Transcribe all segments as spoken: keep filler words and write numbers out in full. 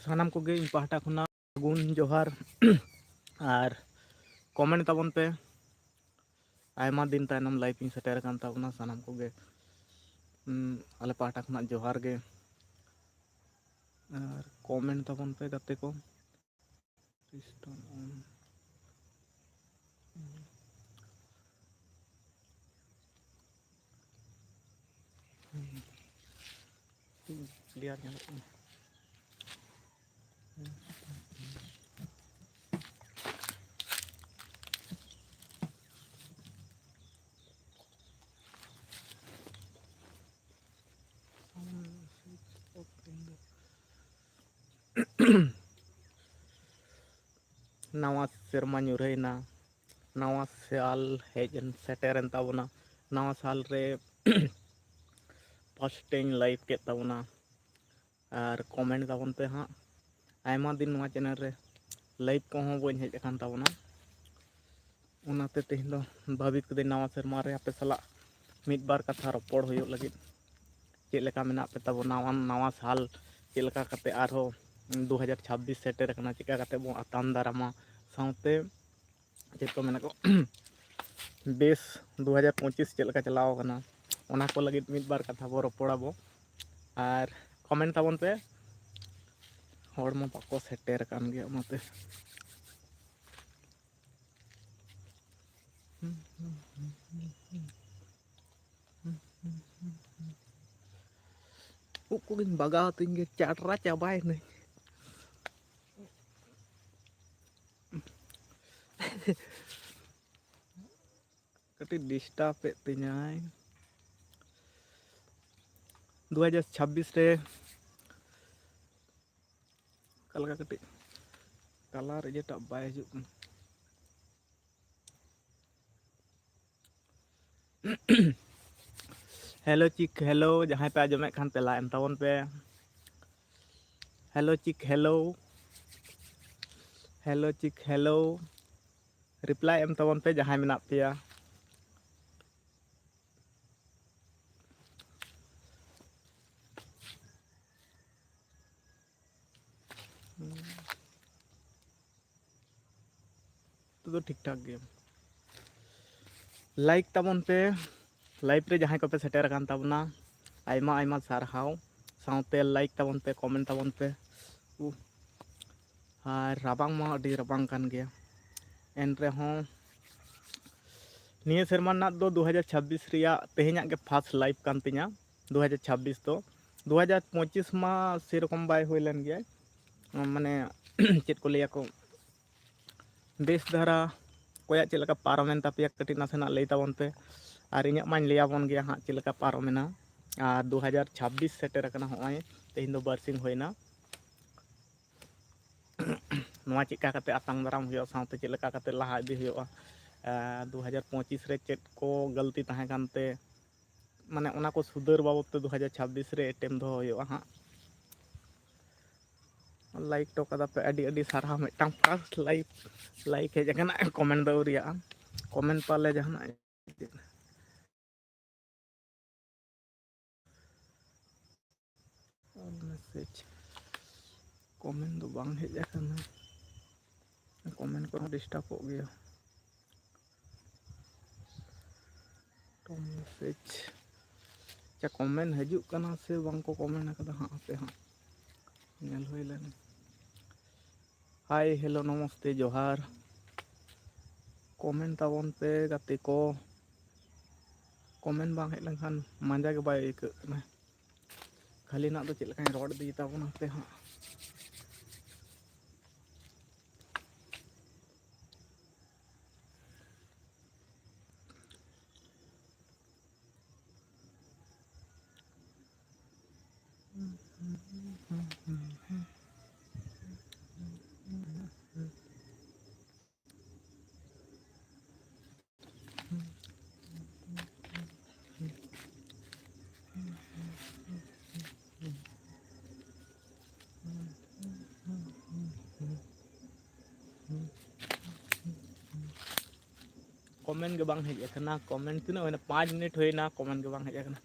ᱥᱟᱱᱟᱢ ᱠᱚᱜᱮ ᱤᱧ ᱯᱟᱦᱴᱟ ᱠᱷᱚᱱᱟᱜ ᱥᱟᱹᱜᱩᱱ ᱡᱚᱦᱟᱨ᱾ ᱟᱨ comment ᱛᱟᱵᱚᱱ ᱯᱮ, ᱟᱭᱢᱟ ᱫᱤᱱ ᱛᱟᱭᱱᱚᱢ live ᱤᱧ ᱥᱮᱴᱮᱨ ᱟᱠᱟᱱ ᱛᱟᱵᱚᱱᱟ᱾ ᱥᱟᱱᱟᱢ ᱠᱚᱜᱮ, ᱩᱸ, ᱟᱞᱮ ᱯᱟᱦᱴᱟ ᱠᱷᱚᱱᱟᱜ ᱡᱚᱦᱟᱨ ᱜᱮ᱾ ᱟᱨ comment ᱛᱟᱵᱚᱱ ᱯᱮ ᱜᱟᱛᱮ ᱠᱚ᱾ Please turn on. ᱠᱞᱤᱭᱟᱨ ᱧᱮᱞᱚᱜ ᱠᱟᱱᱟ᱾ ᱱᱟᱣᱟ ᱥᱮᱨᱢᱟ ᱧᱩᱨᱦᱟᱹᱭᱮᱱᱟ, ᱱᱟᱣᱟ ᱥᱟᱞ ᱦᱮᱡ ᱮᱱ, ᱥᱮᱴᱮᱨᱮᱱ ᱛᱟᱵᱚᱱᱟ᱾ ᱱᱟᱣᱟ ᱥᱟᱞ ᱨᱮ first time live ᱠᱮᱫ ᱛᱟᱵᱚᱱᱟ᱾ ᱟᱨ comment ᱛᱟᱵᱚᱱ ᱯᱮ ᱦᱟᱸᱜ᱾ ᱟᱭᱢᱟ ᱫᱤᱱ ᱱᱚᱣᱟ channel ᱨᱮ live ᱠᱚᱦᱚᱸ ᱵᱟᱹᱧ ᱦᱮᱡ ᱟᱠᱟᱱ ᱛᱟᱵᱚᱱᱟ, ᱚᱱᱟᱛᱮ ᱛᱮᱦᱮᱧ ᱫᱚ ᱵᱷᱟᱹᱵᱤᱛ ᱠᱟᱹᱫᱟᱹᱧ ᱱᱟᱣᱟ ᱥᱮᱨᱢᱟ ᱨᱮ ᱟᱯᱮ ᱥᱟᱞᱟᱜ ᱢᱤᱫ ᱵᱟᱨ ᱠᱟᱛᱷᱟ ᱨᱚᱯᱚᱲ ᱦᱩᱭᱩᱜ ᱞᱟᱹᱜᱤᱫ᱾ ᱪᱮᱫ ᱞᱮᱠᱟ ᱢᱮᱱᱟᱜ ᱯᱮ ᱛᱟᱵᱚᱱᱟ, ᱱᱟᱣᱟ, ᱱᱟᱣᱟ ᱥᱟᱞ ᱪᱮᱫ ᱞᱮᱠᱟ ᱠᱟᱛᱮ ᱟᱨᱦᱚᱸ ᱫᱩ ᱦᱟᱡᱟᱨ ᱪᱷᱟᱵᱵᱤᱥ ᱥᱮᱴᱮᱨ ᱟᱠᱟᱱᱟ, ᱪᱮᱠᱟ ᱠᱟᱛᱮ ᱵᱚᱱ ᱟᱛᱟᱝ ᱫᱟᱨᱟᱢᱟ, ᱥᱟᱶᱛᱮ ᱪᱮᱫ ᱠᱚ ᱢᱮᱱᱟ ᱠᱚ ᱵᱮᱥ ᱫᱩ ᱦᱟᱡᱟᱨ ᱯᱚᱸᱪᱤᱥ ᱪᱮᱫ ᱞᱮᱠᱟ ᱪᱟᱞᱟᱣ ᱟᱠᱟᱱᱟ, ᱚᱱᱟ ᱠᱚ ᱞᱟᱹᱜᱤᱫ ᱢᱤᱫ ᱵᱟᱨ ᱠᱟᱛᱷᱟ ᱵᱚ ᱨᱚᱯᱚᱲᱟᱵᱚ᱾ ᱟᱨ comment ᱛᱟᱵᱚᱱ ᱯᱮ, ᱦᱚᱲ ᱢᱟ ᱵᱟᱠᱚ ᱥᱮᱴᱮᱨ ᱟᱠᱟᱱ ᱜᱮᱭᱟ ᱚᱱᱟᱛᱮ᱾ ᱩᱵ ᱠᱚᱜᱮᱧ ᱵᱟᱜᱟᱣ ᱛᱤᱧ ᱜᱮ, ᱪᱟᱴᱨᱟ ᱪᱟᱵᱟᱭᱮᱱᱟᱹᱧ᱾ ᱠᱟᱹᱴᱤᱡ disturb ᱮᱫ ᱛᱤᱧᱟᱭ᱾ ᱫᱩ ᱦᱟᱡᱟᱨ ᱪᱷᱟᱵᱵᱤᱥ ᱨᱮ ᱚᱠᱟ ᱞᱮᱠᱟ ᱠᱟᱹᱴᱤᱡ colour ᱤᱭᱟᱹᱴᱟᱜ ᱵᱟᱭ ᱦᱤᱡᱩᱜ ᱠᱟᱱᱟ᱾ Hello ᱪᱤᱠ, hello, ᱡᱟᱦᱟᱸᱭ ᱯᱮ ᱟᱸᱡᱚᱢᱮᱫ ᱠᱷᱟᱱ ᱛᱮᱞᱟ ᱮᱢ ᱛᱟᱵᱚᱱ ᱯᱮ᱾ Hello, chick, hello. Hello, chick, hello. Reply ᱮᱢ ᱛᱟᱵᱚᱱ ᱯᱮ ᱡᱟᱦᱟᱸᱭ ᱢᱮᱱᱟᱜ ᱯᱮᱭᱟ᱾ ᱱᱤᱛᱚᱜ ᱫᱚ ᱴᱷᱤᱠ ᱴᱷᱟᱠ ᱜᱮ᱾ Like ᱛᱟᱵᱚᱱ ᱯᱮ, live ᱨᱮ ᱡᱟᱦᱟᱸᱭ ᱠᱚᱯᱮ ᱥᱮᱴᱮᱨ ᱟᱠᱟᱱ ᱛᱟᱵᱚᱱᱟ, ᱟᱭᱢᱟ ᱟᱭᱢᱟ ᱥᱟᱨᱦᱟᱣ᱾ ᱥᱟᱶᱛᱮ like ᱛᱟᱵᱚᱱ ᱯᱮ, comment ᱛᱟᱵᱚᱱ ᱯᱮ᱾ ᱩᱦ, ᱟᱨ ᱨᱟᱵᱟᱝ ᱢᱟ ᱟᱹᱰᱤ ᱨᱟᱵᱟᱝ ᱠᱟᱱ ᱜᱮᱭᱟ, ᱮᱱ ᱨᱮᱦᱚᱸ ᱱᱤᱭᱟᱹ ᱥᱮᱨᱢᱟ ᱨᱮᱱᱟᱜ ᱫᱚ ᱫᱩ ᱦᱟᱡᱟᱨ ᱪᱷᱟᱵᱵᱤᱥ ᱨᱮᱭᱟᱜ ᱛᱮᱦᱮᱧᱟᱜ ᱜᱮ first live ᱠᱟᱱ ᱛᱤᱧᱟ᱾ ᱫᱩ ᱦᱟᱡᱟᱨ ᱪᱷᱟᱵᱵᱤᱥ ᱫᱚ, ᱫᱩ ᱦᱟᱡᱟᱨ ᱯᱚᱸᱪᱤᱥ ᱢᱟ ᱥᱮᱨᱚᱠᱚᱢ ᱵᱟᱭ ᱦᱩᱭ ᱞᱮᱱ ᱜᱮᱭᱟ, ᱢᱟᱱᱮ ᱪᱮᱫ ᱠᱚ ᱞᱟᱹᱭᱟ ᱠᱚ, ᱵᱮᱥ ᱫᱷᱟᱨᱟ ᱚᱠᱚᱭᱟᱜ ᱪᱮᱫ ᱞᱮᱠᱟ ᱯᱟᱨᱚᱢᱮᱱ ᱛᱟᱯᱮᱭᱟ, ᱠᱟᱹᱴᱤᱡ ᱱᱟᱥᱮᱱᱟᱜ ᱞᱟᱹᱭ ᱛᱟᱵᱚᱱ ᱯᱮ᱾ ᱟᱨ ᱤᱧᱟᱹᱜ ᱢᱟᱧ ᱞᱟᱹᱭᱟᱵᱚᱱ ᱜᱮᱭᱟ ᱦᱟᱸᱜ ᱪᱮᱫ ᱞᱮᱠᱟ ᱯᱟᱨᱚᱢᱮᱱᱟ᱾ ᱟᱨ ᱫᱩ ᱦᱟᱡᱟᱨ ᱪᱷᱟᱵᱵᱤᱥ ᱥᱮᱴᱮᱨ ᱟᱠᱟᱱᱟ, ᱦᱚᱸᱜᱼᱚᱭ ᱛᱮᱦᱮᱧ ᱫᱚ ᱵᱟᱨᱥᱤᱧ ᱦᱩᱭᱱᱟ᱾ ᱱᱚᱣᱟ ᱪᱮᱫ ᱞᱮᱠᱟ ᱠᱟᱛᱮ ᱟᱛᱟᱝ ᱫᱟᱨᱟᱢ ᱦᱩᱭᱩᱜᱼᱟ, ᱥᱟᱶᱛᱮ ᱪᱮᱫ ᱞᱮᱠᱟ ᱠᱟᱛᱮ ᱞᱟᱦᱟ ᱤᱫᱤ ᱦᱩᱭᱩᱜᱼᱟ, ᱟᱨ ᱫᱩ ᱦᱟᱡᱟᱨ ᱯᱚᱸᱪᱤᱥ ᱨᱮ ᱪᱮᱫ ᱠᱚ ᱜᱟᱹᱞᱛᱤ ᱛᱟᱦᱮᱸ ᱠᱟᱱᱛᱮ, ᱢᱟᱱᱮ ᱚᱱᱟ ᱠᱚ ᱥᱩᱫᱷᱟᱹᱨ ᱵᱟᱵᱚᱫ ᱛᱮ ᱫᱩ ᱦᱟᱡᱟᱨ ᱪᱷᱟᱵᱵᱤᱥ ᱨᱮ attempt ᱫᱚᱦᱚ ᱦᱩᱭᱩᱜᱼᱟ ᱦᱟᱸᱜ᱾ Like ᱦᱚᱴᱚ ᱠᱟᱫᱟ ᱯᱮ, ᱟᱹᱰᱤ ᱟᱹᱰᱤ ᱥᱟᱨᱦᱟᱣ᱾ ᱢᱤᱫᱴᱟᱝ first live, like ᱦᱮᱡ ᱟᱠᱟᱱᱟ, comment ᱫᱚ ᱟᱹᱣᱨᱤᱭᱟᱜᱼᱟ᱾ Comment ᱯᱟᱞᱮ ᱡᱟᱦᱟᱱᱟᱜ ᱚᱞ message, comment ᱫᱚ ᱵᱟᱝ ᱦᱮᱡ ᱟᱠᱟᱱᱟ᱾ Comment ᱠᱚᱦᱚᱸ ᱰᱤᱥᱴᱟᱵᱚᱜ ᱜᱮᱭᱟ᱾ ᱢᱮᱥᱮᱡᱽ, ᱟᱪᱪᱷᱟ, comment ᱦᱤᱡᱩᱜ ᱠᱟᱱᱟ ᱥᱮ ᱵᱟᱝ ᱠᱚ comment ᱟᱠᱟᱫᱟ ᱦᱟᱸᱜ, ᱦᱟᱯᱮ ᱦᱟᱸᱜ ᱧᱮᱞ ᱦᱩᱭ ᱞᱮᱱ᱾ Hi, hello, ᱱᱚᱢᱚᱥᱛᱮ, ᱡᱚᱦᱟᱨ᱾ Comment ᱛᱟᱵᱚᱱ ᱯᱮ ᱜᱟᱛᱮ ᱠᱚ, comment ᱵᱟᱝ ᱦᱮᱡ ᱞᱮᱱᱠᱷᱟᱱ ᱢᱟᱸᱡᱟ ᱜᱮ ᱵᱟᱭ ᱟᱹᱭᱠᱟᱹᱜ ᱠᱟᱱᱟ᱾ ᱠᱷᱟᱹᱞᱤ ᱱᱟᱜ ᱫᱚ ᱪᱮᱫ ᱞᱮᱠᱟᱧ ᱨᱚᱲ ᱤᱫᱤᱭ ᱛᱟᱵᱚᱱᱟ ᱦᱟᱯᱮ ᱦᱟᱸᱜ᱾ ᱠᱚᱢᱮᱱᱴ ᱜᱮ ᱵᱟᱝ ᱦᱮᱡ ᱟᱠᱟᱱᱟ᱾ ᱠᱚᱢᱮᱱᱴ ᱛᱤᱱᱟᱹᱜ ᱦᱩᱭᱱᱟ? ᱯᱟᱸᱪ ᱢᱤᱱᱤᱴ ᱦᱩᱭᱱᱟ, ᱠᱚᱢᱮᱱᱴ ᱜᱮ ᱵᱟᱝ ᱦᱮᱡ ᱟᱠᱟᱱᱟ᱾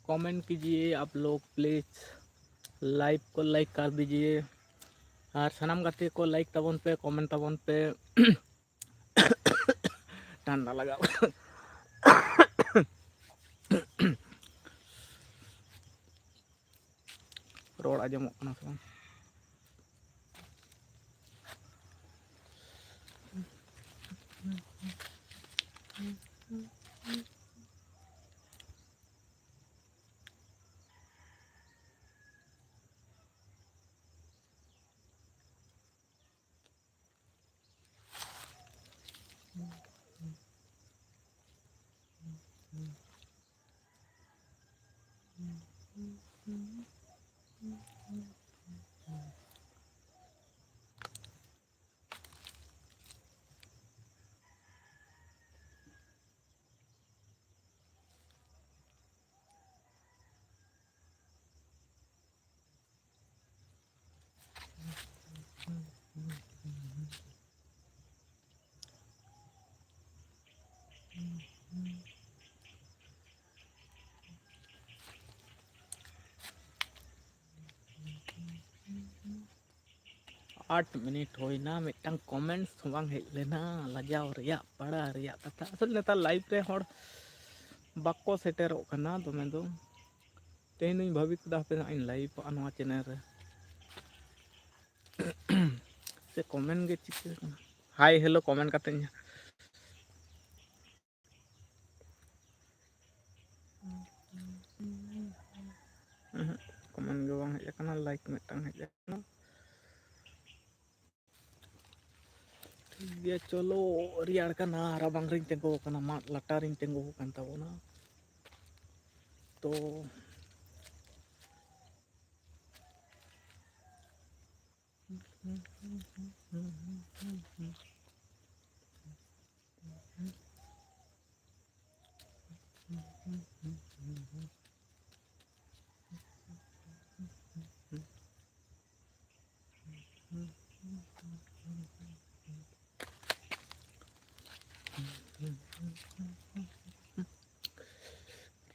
कमेंट कीजिए आप लोग प्लीज, लाइव को लाइक कर दीजिए। ᱟᱨ ᱥᱟᱱᱟᱢ ᱜᱟᱛᱮ ᱠᱚ ᱞᱟᱭᱤᱠ ᱛᱟᱵᱚᱱ ᱯᱮ, ᱠᱚᱢᱮᱱᱴ ᱛᱟᱵᱚᱱ ᱯᱮ᱾ ᱴᱷᱟᱱᱰᱟ ᱞᱟᱜᱟᱣ᱾ ᱨᱚᱲ ᱟᱸᱡᱚᱢᱚᱜ ᱠᱟᱱᱟ ᱥᱮ ᱵᱟᱝ? ᱟᱴ ᱢᱤᱱᱤᱴ ᱦᱩᱭᱱᱟ, ᱢᱤᱫᱴᱟᱝ ᱠᱚᱢᱮᱱᱴᱥ ᱦᱚᱸ ᱵᱟᱝ ᱦᱮᱡ ᱞᱮᱱᱟ᱾ ᱞᱟᱡᱟᱣ ᱨᱮᱭᱟᱜ, ᱯᱟᱲᱟ ᱨᱮᱭᱟᱜ ᱠᱟᱛᱷᱟ᱾ ᱟᱥᱚᱞ ᱱᱮᱛᱟᱨ ᱞᱟᱭᱤᱵᱷ ᱨᱮ ᱦᱚᱲ ᱵᱟᱠᱚ ᱥᱮᱴᱮᱨᱚᱜ ᱠᱟᱱᱟ ᱫᱚᱢᱮ ᱫᱚ᱾ ᱛᱮᱦᱮᱧ ᱫᱚᱧ ᱵᱷᱟᱹᱵᱤ ᱠᱮᱫᱟ, ᱦᱟᱯᱮ ᱦᱟᱸᱜ ᱤᱧ ᱞᱟᱭᱤᱵᱷᱚᱜᱼᱟ ᱱᱚᱣᱟ ᱪᱮᱱᱮᱞ ᱨᱮ᱾ ᱥᱮ ᱠᱚᱢᱮᱱᱴ ᱜᱮ ᱪᱤᱠᱟᱹ ᱠᱟᱱᱟ? ᱦᱟᱭ ᱦᱮᱞᱳ ᱠᱚᱢᱮᱱᱴ ᱠᱟᱛᱮᱧ ᱠᱚᱢᱮᱱᱴ ᱜᱮ ᱵᱟᱝ ᱦᱮᱡ ᱟᱠᱟᱱᱟ, ᱞᱟᱭᱤᱠ ᱢᱤᱫᱴᱟᱝ ᱦᱮᱡ ᱟᱠᱟᱱᱟ᱾ ᱴᱷᱤᱠ ᱜᱮᱭᱟ, ᱪᱚᱞᱚ, ᱨᱮᱭᱟᱲ ᱠᱟᱱᱟ, ᱨᱟᱵᱟᱝ ᱨᱤᱧ ᱛᱤᱸᱜᱩ ᱟᱠᱟᱱᱟ, ᱢᱟᱫ ᱞᱟᱴᱟ ᱨᱤᱧ ᱛᱤᱸᱜᱩ ᱟᱠᱟᱱ ᱛᱟᱵᱚᱱᱟ᱾ ᱛᱚ,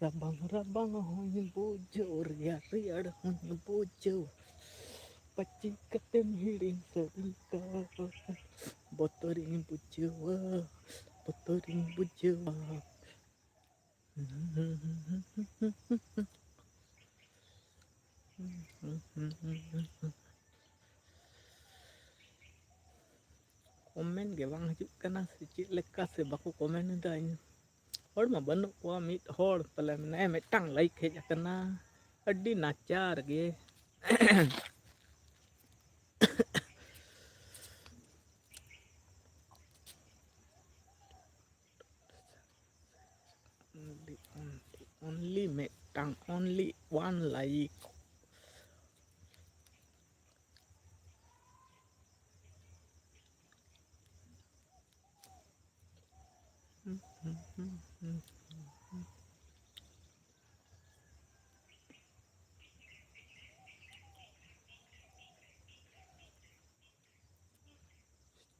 ᱨᱟᱵᱟᱝ ᱨᱟᱵᱟᱝ ᱦᱚᱸᱧ ᱵᱩᱡᱷᱟᱹᱣ, ᱨᱮᱭᱟᱲ ᱨᱮᱭᱟᱲ ᱦᱚᱸᱧ ᱵᱩᱡᱷᱟᱹᱣ, ᱯᱟᱹᱪᱤ ᱠᱟᱛᱮᱢ ᱦᱤᱲᱤᱧ ᱥᱟᱹᱨᱤ ᱠᱟᱛᱷᱟ, ᱵᱚᱛᱚᱨᱤᱧ ᱵᱩᱡᱷᱟᱹᱣᱟ, ᱵᱚᱛᱚᱨᱤᱧ ᱵᱩᱡᱷᱟᱹᱣᱟ᱾ ᱠᱚᱢᱮᱱᱴ ᱜᱮ ᱵᱟᱝ ᱦᱤᱡᱩᱜ ᱠᱟᱱᱟ, ᱥᱮ ᱪᱮᱫ ᱞᱮᱠᱟ, ᱥᱮ ᱵᱟᱠᱚ ᱠᱚᱢᱮᱱᱴ ᱮᱫᱟ? ᱤᱧ ᱦᱚᱲ ᱢᱟ ᱵᱟᱹᱱᱩᱜ ᱠᱚᱣᱟ, ᱢᱤᱫ ᱦᱚᱲ ᱯᱟᱞᱮ ᱢᱮᱱᱟᱭᱟ, ᱢᱤᱫᱴᱟᱝ ᱞᱟᱭᱤᱠ ᱦᱮᱡ ᱟᱠᱟᱱᱟ᱾ ᱟᱹᱰᱤ ᱱᱟᱪᱟᱨ ᱜᱮ᱾ Only, only, only ᱢᱤᱫᱴᱟᱝ, only one like.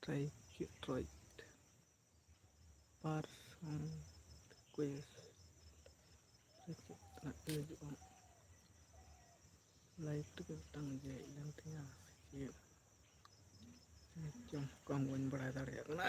Strike, strike. Person request. ᱪᱮᱫ ᱛᱮᱱᱟᱜ ᱠᱚ ᱦᱤᱡᱩᱜᱼᱟ? ᱞᱟᱭᱤᱵᱷ ᱨᱮᱜᱮ ᱢᱤᱫᱴᱟᱝ ᱤᱭᱟᱹ ᱦᱮᱡ ᱞᱮᱱ ᱛᱤᱧᱟ, ᱥᱮ ᱪᱮᱫ? ᱪᱚᱝ ᱠᱚᱢ ᱵᱟᱹᱧ ᱵᱟᱲᱟᱭ ᱫᱟᱲᱮᱭᱟᱜ ᱠᱟᱱᱟ᱾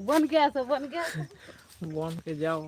ᱵᱚᱱ ᱜᱮᱭᱟ ᱥᱮ ᱵᱚᱱ ᱜᱮᱭᱟ? ᱵᱚᱱ ᱠᱮ ᱡᱟᱣ᱾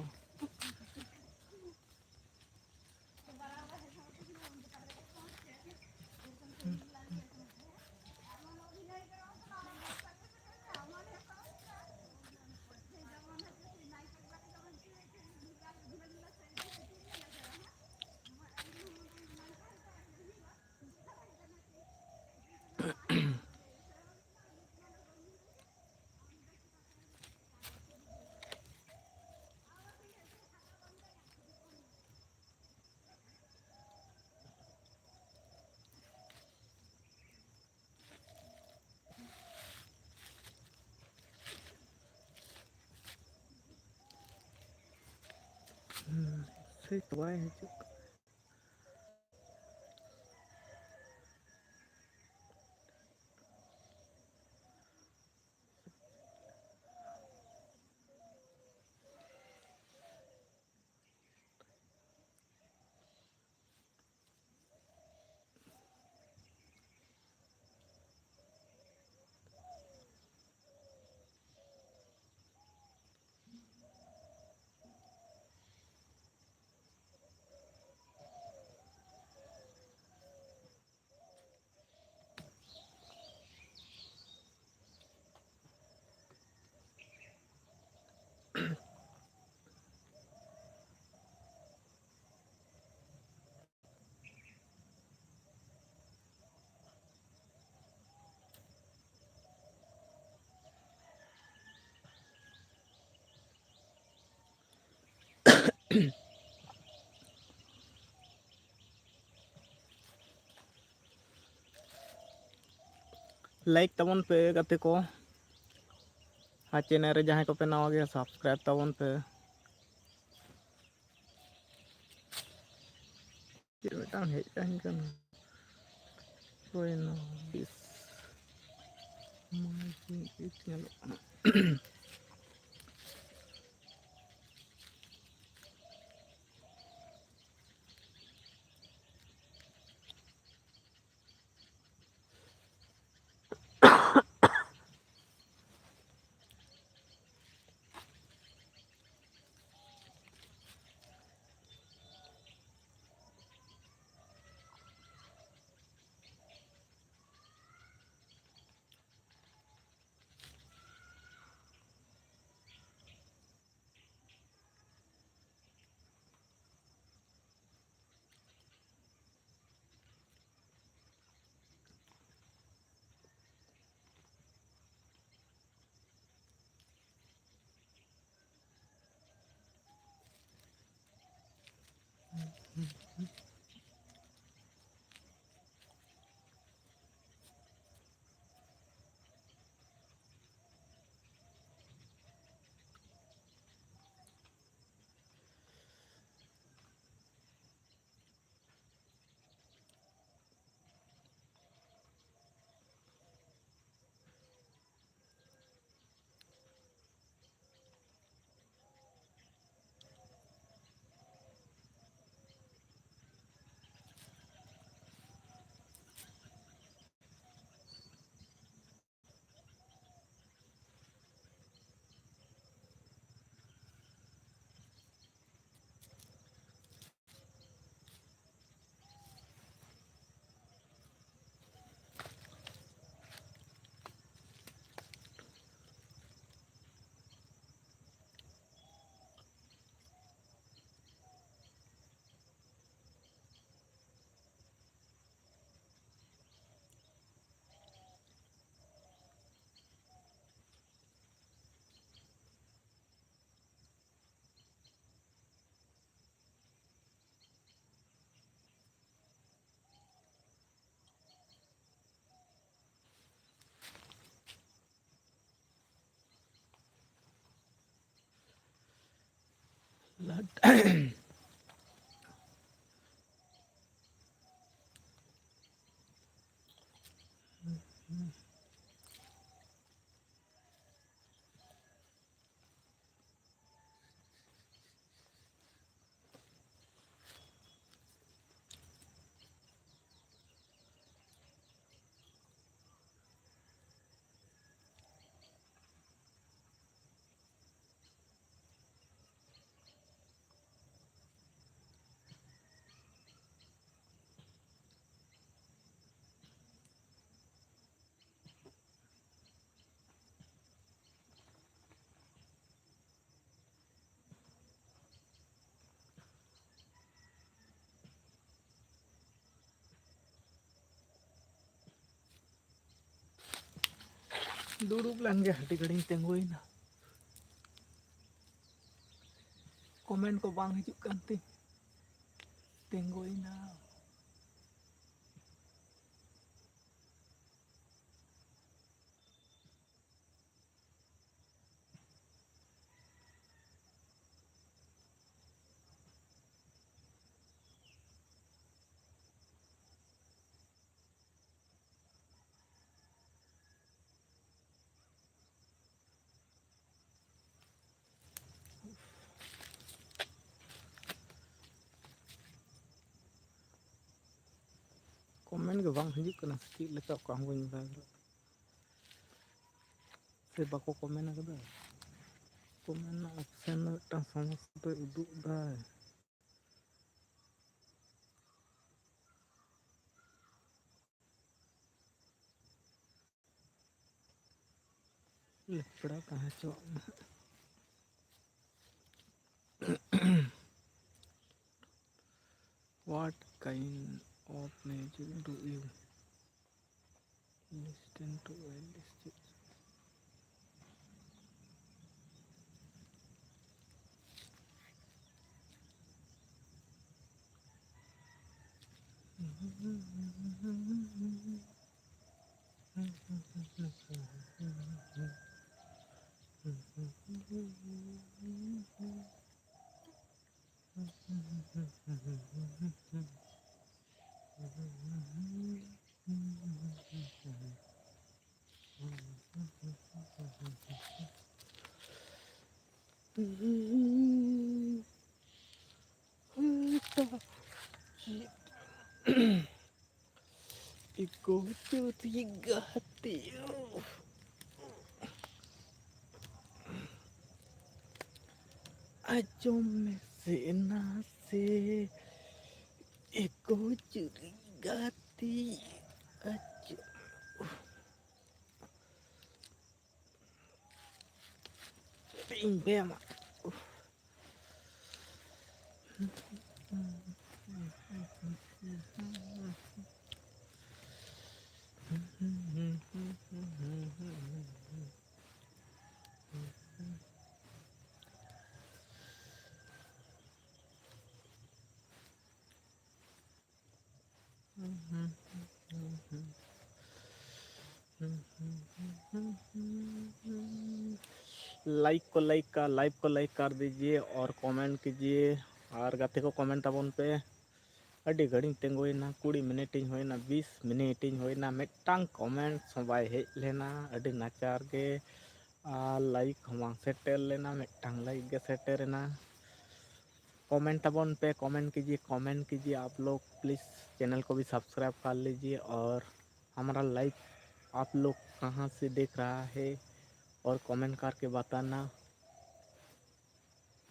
ᱥᱮ ᱛᱚ ᱵᱟᱭ ᱦᱤᱡᱩᱜ ᱠᱟᱱᱟ᱾ ᱞᱟᱭᱤᱠ ᱛᱟᱵᱚᱱ ᱯᱮ ᱜᱟᱛᱮ ᱠᱚ, ᱟᱨ ᱪᱮᱱᱮᱞ ᱨᱮ ᱡᱟᱦᱟᱸᱭ ᱠᱚᱯᱮ ᱱᱟᱣᱟ ᱜᱮᱭᱟ, ᱥᱟᱵᱥᱠᱨᱟᱭᱤᱵ ᱛᱟᱵᱚᱱ ᱯᱮ᱾ ᱪᱮᱫ ᱢᱤᱫᱴᱟᱝ ᱦᱮᱡ ᱟᱹᱧ ᱠᱟᱱᱟ, ᱦᱩᱭᱱᱟ ᱵᱤᱥ ᱢᱚᱬᱮ ᱫᱤᱱ ᱧᱮᱞᱚᱜ ᱠᱟᱱᱟ᱾ ᱫᱩᱲᱩᱵ ᱞᱮᱱ ᱜᱮ, ᱟᱹᱰᱤ ᱜᱷᱟᱹᱲᱤᱡ ᱤᱧ ᱛᱤᱸᱜᱩᱭᱮᱱᱟ᱾ ᱠᱚᱢᱮᱱᱴ ᱠᱚ ᱵᱟᱝ ᱦᱤᱡᱩᱜ ᱠᱟᱱ ᱛᱤᱧ, ᱛᱤᱸᱜᱩᱭᱮᱱᱟ᱾ ᱠᱚᱢᱮᱱᱴ ᱜᱮ ᱵᱟᱝ ᱦᱤᱡᱩᱜ ᱠᱟᱱᱟ, ᱪᱮᱫ ᱞᱮᱠᱟ ᱚᱠᱟ ᱦᱚᱸ ᱵᱟᱹᱧ ᱵᱟᱲᱟᱭ ᱫᱟᱲᱮᱭᱟᱜ ᱠᱟᱱᱟ᱾ ᱥᱮ ᱵᱟᱠᱚ ᱠᱚᱢᱮᱱᱴ ᱟᱠᱟᱫᱟ? ᱠᱚᱢᱮᱱᱴ ᱨᱮᱱᱟᱜ ᱚᱯᱥᱮᱱ ᱫᱚ ᱢᱤᱫᱴᱟᱝ ᱥᱚᱢᱚᱥᱥᱟ ᱫᱚᱭ ᱩᱫᱩᱜ ᱮᱫᱟᱭ᱾ ᱞᱮᱯᱲᱟ ᱛᱟᱦᱮᱸ ᱦᱚᱪᱚᱣᱟᱜ ᱢᱮ᱾ What kind of music do you listen to while stitching? ᱤᱠᱚ ᱪᱩᱨᱤ ᱜᱟᱛᱮ, ᱟᱸᱡᱚᱢ ᱢᱮᱥᱮ ᱱᱟᱥᱮ, ᱤᱠᱚ ᱪᱩᱨᱤ ᱜᱟᱛᱮ, ᱟᱸᱡᱚᱢ᱾ ᱤᱧ ᱵᱮᱭᱟᱢᱟ᱾ लाइक को लाइक का, लाइव को लाइक कर दीजिए और कमेंट कीजिए, ᱟᱨ ᱜᱟᱛᱮ ᱠᱚ ᱠᱚᱢᱮᱱᱴ ᱛᱟᱵᱚᱱ ᱯᱮ᱾ ᱟᱹᱰᱤ ᱜᱷᱟᱹᱲᱤᱡ ᱛᱤᱸᱜᱩᱭᱮᱱᱟ, ᱠᱩᱲᱤ ᱢᱤᱱᱤᱴ ᱤᱧ ᱦᱩᱭᱱᱟ, ᱵᱤᱥ ᱢᱤᱱᱤᱴ ᱤᱧ ᱦᱩᱭᱱᱟ, ᱢᱤᱫᱴᱟᱝ ᱠᱚᱢᱮᱱᱴ ᱦᱚᱸ ᱵᱟᱭ ᱦᱮᱡ ᱞᱮᱱᱟ, ᱟᱹᱰᱤ ᱱᱟᱪᱟᱨ ᱜᱮ᱾ ᱟᱨ ᱞᱟᱭᱤᱠ ᱦᱚᱸ ᱵᱟᱝ ᱥᱮᱴᱮᱨ ᱞᱮᱱᱟ, ᱢᱤᱫᱴᱟᱝ ᱞᱟᱭᱤᱠ ᱜᱮ ᱥᱮᱴᱮᱨ ᱮᱱᱟ᱾ ᱠᱚᱢᱮᱱᱴ ᱛᱟᱵᱚᱱ ᱯᱮ, ᱠᱚᱢᱮᱱᱴ कीजिए, कमेंट कीजिए आप लोग, प्लीज़। चैनल को भी सब्सक्राइब कर लीजिए और हमारा लाइव आप लोग कहाँ से देख रहा है और कमेंट करके बताना।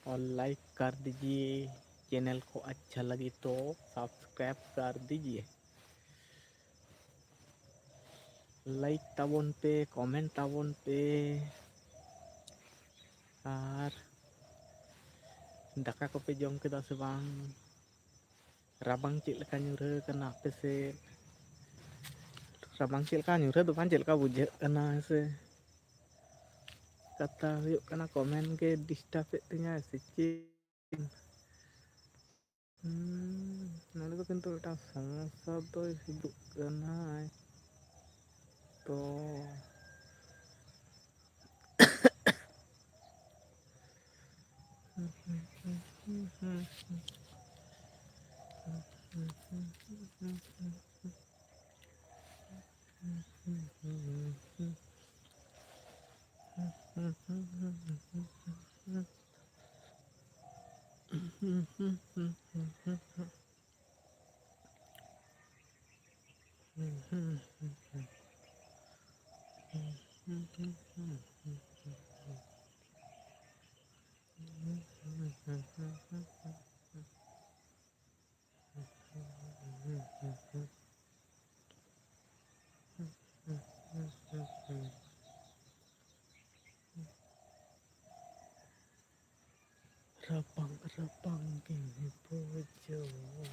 और लाइक कर दीजिए, चैनल को अच्छा लगे तो सब्सक्राइब कर दीजिए। ᱞᱟᱭᱤᱠ ᱛᱟᱵᱚᱱ ᱯᱮ, ᱠᱚᱢᱮᱱᱴ ᱛᱟᱵᱚᱱ ᱯᱮ᱾ ᱟᱨ ᱫᱟᱠᱟ ᱠᱚᱯᱮ ᱡᱚᱢ ᱠᱮᱫᱟ ᱥᱮ ᱵᱟᱝ? ᱨᱟᱵᱟᱝ ᱪᱮᱫ ᱞᱮᱠᱟ ᱧᱩᱨᱦᱟᱹ ᱠᱟᱱᱟ ᱟᱯᱮ ᱥᱮᱫ? ᱨᱟᱵᱟᱝ ᱪᱮᱫ ᱞᱮᱠᱟ ᱧᱩᱨᱦᱟᱹ ᱫᱚ ᱵᱟᱝ, ᱪᱮᱫ ᱞᱮᱠᱟ ᱵᱩᱡᱷᱟᱹᱜ ᱠᱟᱱᱟ ᱦᱮᱸ ᱥᱮ? ᱠᱟᱛᱷᱟ ᱦᱩᱭᱩᱜ ᱠᱟᱱᱟ, ᱠᱚᱢᱮᱱᱴ ᱜᱮ ᱰᱤᱥᱴᱟᱵᱮᱫ ᱛᱤᱧᱟᱹ ᱥᱮ ᱪᱮᱫ? ᱦᱩᱸ, ᱱᱚᱰᱮ ᱫᱚ ᱠᱤᱱᱛᱩ ᱢᱤᱫᱴᱟᱝ ᱥᱚᱢᱚᱥᱥᱟ ᱫᱚᱭ ᱦᱤᱡᱩᱜ ᱠᱟᱱᱟᱭ ᱛᱚ᱾ ᱨᱟᱵᱟᱝ ᱨᱟᱵᱟᱝ ᱜᱮᱧ ᱵᱩᱡᱷᱟᱹᱣᱟ᱾